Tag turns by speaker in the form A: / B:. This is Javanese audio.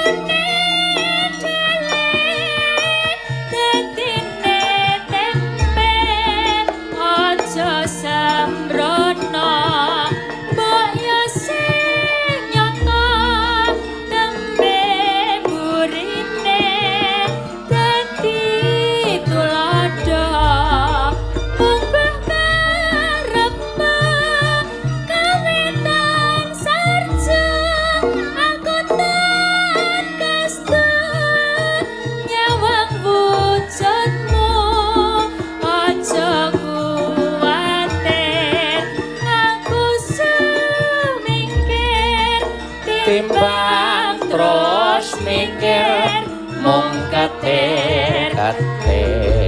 A: Susune dele dadine tempe, aja sembrono, mbok yo sing nyata tembe burine dadi tuladha. Munggah karepmu kawitan sarjo, aku tak kasto nyawang wujudmu. Aja kuwatir, aku sumingkir
B: timbang terus mikir mung ketir ketir.